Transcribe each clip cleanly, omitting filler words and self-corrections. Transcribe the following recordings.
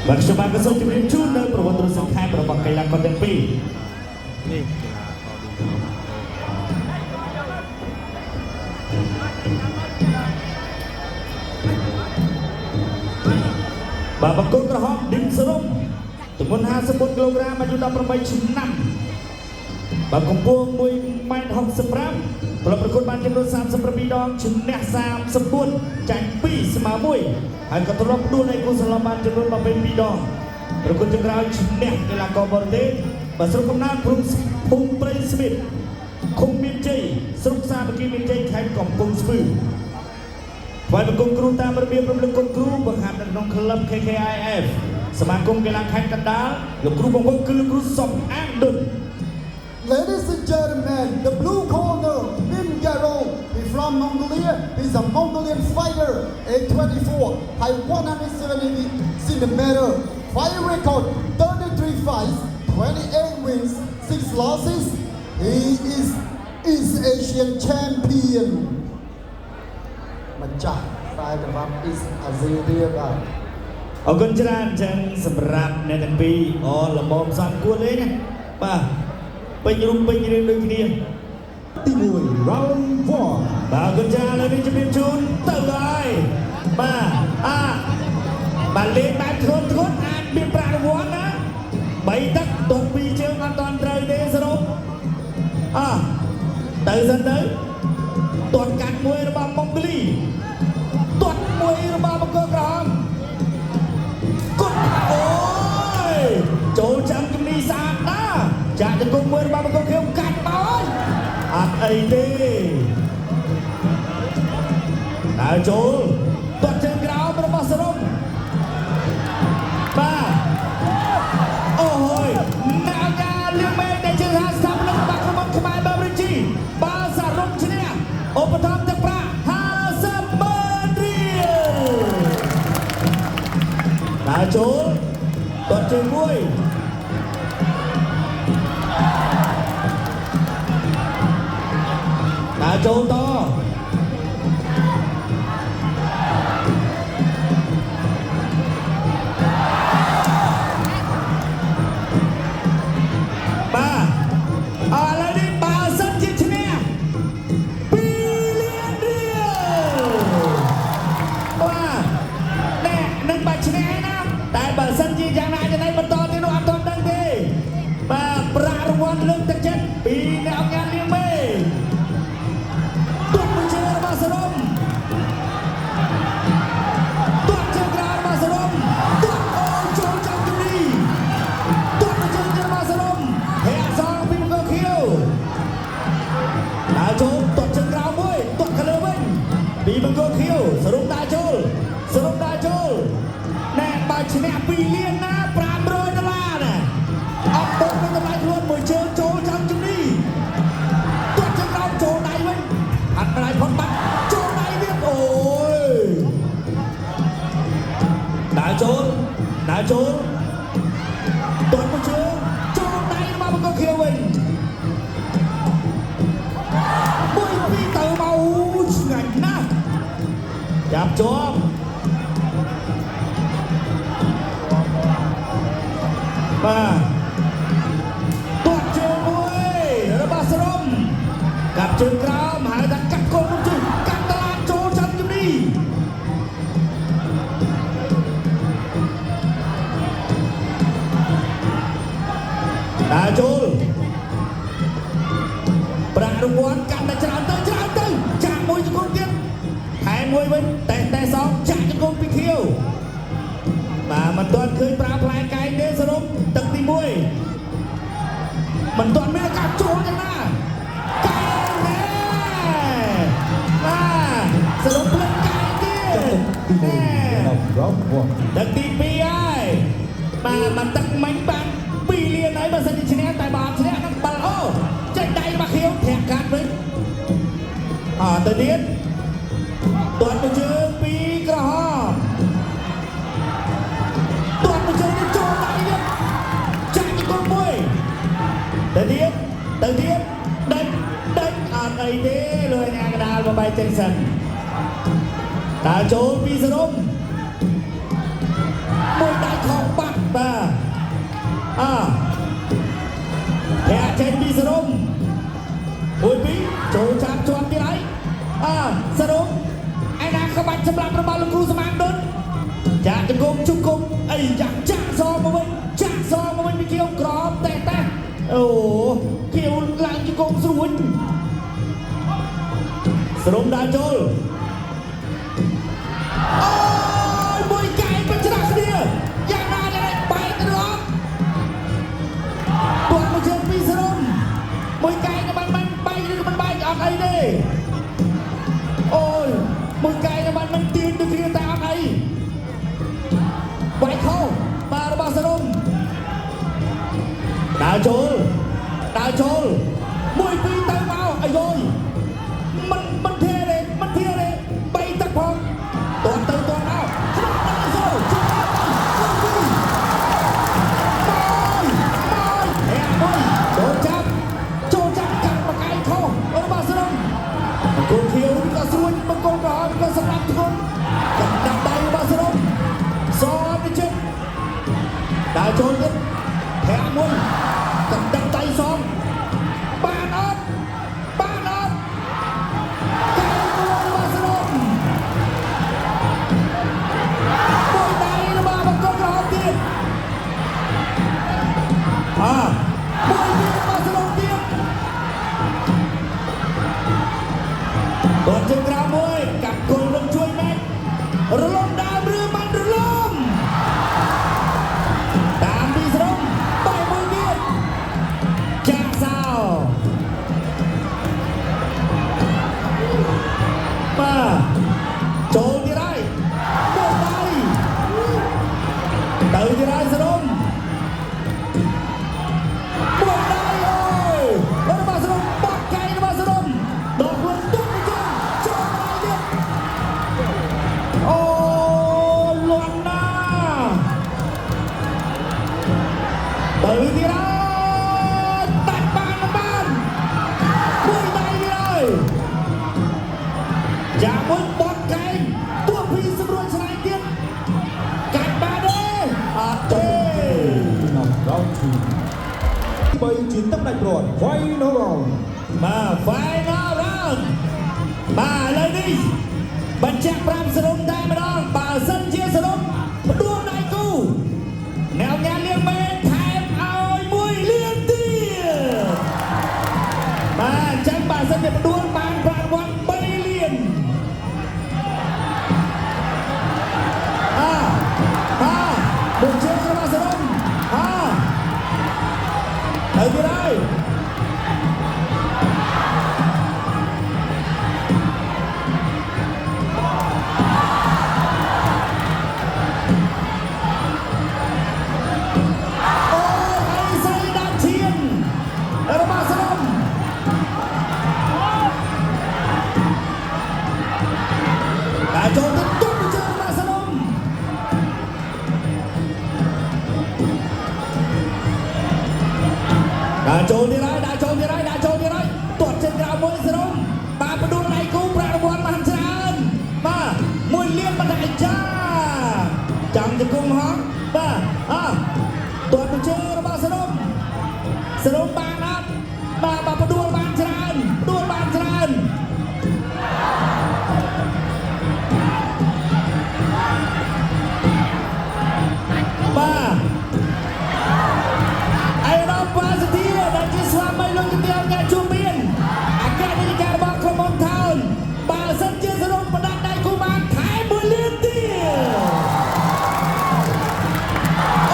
បាទខ្ញុំបាទក៏សូមជម្រាបជូននៅប្រវត្តិរូបសង្ខេបរបស់កីឡាករទាំងពីរ។ នេះកីឡាករឌីមសរំ បាទបង្គោលក្រហមឌឹមសរុំទម្ងន់54គីឡូក្រាមអាយុ18ឆ្នាំបាទកម្ពស់1ម៉ែត្រ65ធ្លាប់ប្រកួតបានចំនួន37ដងឈ្នះ34ចាញ់2ស្មើ1ហើយក៏ធ្លាប់ដួលឲ្យគូសន្លប់បានចំនួន22ដងប្រកួតចុងក្រោយឈ្នះកីឡាករបរទេសបាទស្រុកកំណើតភូមិភូមិព្រៃស្មីតឃុំមានជ័យស្រុកសាមគ្គីមានជ័យខេត្តកំពង់ស្ពឺ ថ្វាយបង្គំគ្រូតាមរបៀបរំលឹកគុណគ្រូបង្ហាត់នៅក្នុងក្លឹប KKIF សមាគមកីឡាខេត្តកណ្ដាលលោកគ្រូបង្វឹកគឺលោកគ្រូសំអាងឌុន Ladies and gentlemen, the blue corner, Bim Garol. He's from Mongolia. He's a Mongolian fighter, age 24, height 170 centimeter. Fight record 33 fights, 28 wins, 6 losses. He is East Asian champion. ម្ចាស់ខ្សែក្រវ៉ាត់ East Asia ទៀតបាទ។ អរគុណច្រើនចឹងសម្រាប់អ្នកទាំងពីរអូល្មមសំគួរលេងណាបាទពេញរូបពេញរាងដូចគ្នា ទី1 round 1 បាទអរគុណច្រើនឥឡូវនេះជំរាបជូនទៅហើយបាទអាបាទលេងបែបធ្ងន់ធ្ងន់អាចមានប្រាក់រង្វាន់ណាបីទឹកទាត់ពីរជើងអត់តាន់ត្រូវទេសរុបអទៅសិនទៅទាត់កាត់មួយរបស់ម៉ុងហ្គលីទាត់មួយរបស់បង្គោលក្រហមគុតអូយចូលចាំជំនីស្អាតណាស់ចាក់ជង្គង់មួយរបស់បង្គោលខៀវកាត់មកហើយអត់អីទេដើរចូលទាត់ជើងក្រោមរបស់សរុំបាទអូយអ្នកអាញាលៀងមេដែលជឿថាស្ថាបនិករបស់ក្រុមហ៊ុនខ្មែរបារិជីបើសរុំឈ្នះឧបត្ថម្ភទឹកប្រាក់50ម៉ឺនរៀលដើរចូលទាត់ជើងមួយដើរចូលត បាទឥឡូវនេះបើសិនជាឈ្នះ2លានរៀលបាទណែនឹងបើឈ្នះឯណាតែបើសិនជាយ៉ាងណាយ៉ាងណីបន្តទៀតនោះអត់ទាន់ដឹងទេបាទប្រាក់រង្វាន់លើកទឹកចិត្តពីអ្នកអង្គការលៀងមេទាត់មួយជើងរបស់សរុំទាត់ជើងក្រោយរបស់សរុំទាត់អូចូលចំជំនី ទាត់ទៅជើងទៀតរបស់សរុំធាក់សងពីមង្គលខៀវដើរចូលទាត់ជើងក្រោមមួយទាត់ខាងលើវិញពីមង្គលខៀវសរុំដើរចូលសរុំដើរចូលណែបើឈ្នះ2លានណា500ដុល្លារណាអត់បុកនឹងតម្លៃខ្លួនមួយជើងចូលចំជំនីទាត់ជើងក្រោមចូលដៃវិញអត់ដៃផុតបាត់ចូលដៃទៀតអូយដើរចូលដើរចូល ទាត់មួយជើងចូលដៃរបស់បង្គោលខៀវវិញមួយពីរទៅមកឆ្ងាញ់ណាស់ចាប់ជាប់បាទទាត់ជើងមួយរបស់សរុំកាប់ជើងក្រោមហៅថាកាត់កូនមួយជើងកាត់តឡាចូលចាំជំនី ដើរចូលប្រាក់រង្វាន់កាន់តែច្រើនទៅច្រើនទៅចាក់មួយជង្គង់ទៀតថែមមួយវិញតែតែសងចាក់ជង្គង់ពីខៀវបាទមិនទាន់ឃើញប្រើផ្លែកែងទេសរុបទឹកទី1មិនទាន់មានឱកាសចូលយ៉ាងណាកែងណែបាទសរុបផ្លិតកែងទៀត ទី ណែ 1 round 1 ទឹកទី2ហើយបាទមកទឹកមិញបាន2លានហើយបើសិនជាឈ្នះតែបើអត់ឈ្នះនឹងបាល់អូចេញដៃរបស់ខៀវធាក់កាត់វិញអទៅទៀតទាត់មួយជើងពីក្រហមទាត់មួយជើងនេះចូលដៃទៀតចាក់ជង្គង់មួយទៅទៀតទៅទៀតដេញដេញអត់អីទេលោកអាញាកដាលបបាយចេញសិនដើរចូលពីសរុំ មួយដៃខំ អើធាក់ចេញពីសរុំមួយពីរចូលចាប់ជាប់ទៀតហើយអើសរុំឯណាក្បាច់សម្រាប់របស់លោកគ្រូសមានដុនចាក់ជង្គង់ជង្គង់អីយ៉ាចាក់សមកវិញចាក់សមកវិញពីខៀវក្រមតេតេអូខៀវឡើងជង្គង់ស្រួញសរុំដើរចូលអូយមួយកែបច្រាស់គ្នាយ៉ាងណាយ៉ាងណាបែកទៅអត់ទាត់មកជើងពីសរុំមួយកែក៏បានបានបែកឬក៏មិនបែកអត់អីទេអូយមួយកែក៏បានមិនទាញដូចគ្នាតែអត់អីវាយខុសបាទរបស់សរុំដើរចូលដើរចូលមួយពីរទៅមកអាយយមិនធាទេមិនធាទេបីទឹកផងទាត់ទៅទាត់មកស្រុកដល់ចូលចូលទៅពីរបាយបាយហែមួយចូលចាប់ចូលចាប់កាត់មកឯងខុសរបស់សរុំបង្គោលខៀវក៏ស្រួញបង្គោលក្រហមក៏សម្រាប់ធ្ងន់កណ្ដាប់ដៃរបស់សរុំសទៅជិតដើរចូលទៀតធាក់មួយកណ្ដាប់ដៃសងបានអត់បានអត់កែមួយរបស់សរុំមួយដៃរបស់បង្គោលក្រហមទៀតអើមួយទៀតរបស់សរុំទៀតតនជើងក្រោមមួយកាប់គល់នឹងជួយម៉េចរលំដើមឬមិនរលំតាមពីសរុំបែមួយទៀតចាក់សោបាទចូលទៀតហើយមួយដៃទៅទៀតហើយសរុំមួយដៃអូយរបស់សរុំបាក់កែរបស់សរុំដកខ្លួនទុកទៅជើងចូលដៃទៀតអូលន់ណាទៅទៀតហើយតាច់បានមិនបានមួយដៃទៀតហើយយ៉ាមួយបត់កែងទួពីសម្រួចស្លាយទៀតកាច់បានទេអត់ទេ ក្នុង round 2 3ជាទឹកដាច់ព្រាត់ final round បាទ final round បាទឥឡូវនេះបញ្ជាក់ប្រាប់សរុំតែម្ដងបើសិនជាសរុំផ្ដួលដៃគូអ្នកញ៉ាំលៀងមេថែមឲ្យមួយលានទៀតបាទអញ្ចឹងបើសិនជាផ្ដួលបានប្រាក់រង្វាន់3លានអាអាបុជើងរបស់សរុំអាទៅទៀតហើយអូយអីសៃដាច់ឈាមរបស់សរុំតែចូលទៅទុំជើងរបស់សរុំដាក់ចូលទៀតហើយដាក់ចូលទៀតហើយដាក់ចូលទៀតហើយទាត់ជើងក្រៅមួយសរុំបាទផ្ដួលដៃគូប្រាក់រង្វាន់បានច្រើនបាទមួយលានបណ្ដាចាចាំជង្គង់ហងបាទអើទាត់ជើងរបស់សរុំសរុំបានអត់បាទបាទផ្ដួលបានច្រើនផ្ដួលបានច្រើនបាទអេរ៉ុប៉ាសទីដែលជាស្វាមីលោកជំទាវអ្នកជួមានអគ្គនាយិការបស់ក្រុមហ៊ុនថោនបើសិនជាសរុបផ្ដាច់ដៃគូបានថែមមួយលានទៀត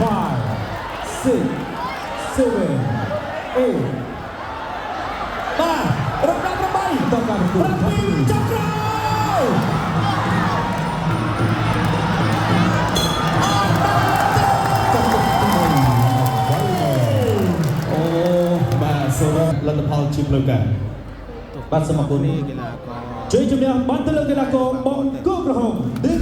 5, 6, 7, 8. បាទរំដាប់8 តការប្រកួត 7ចុងក្រោយ អូបាទសូមលទ្ធផលជាផ្លូវការ បាទសូមអរគុណ នេះកីឡាករ ជ័យជំនះបានទៅលើកីឡាករបង្គោលក្រហមឌីម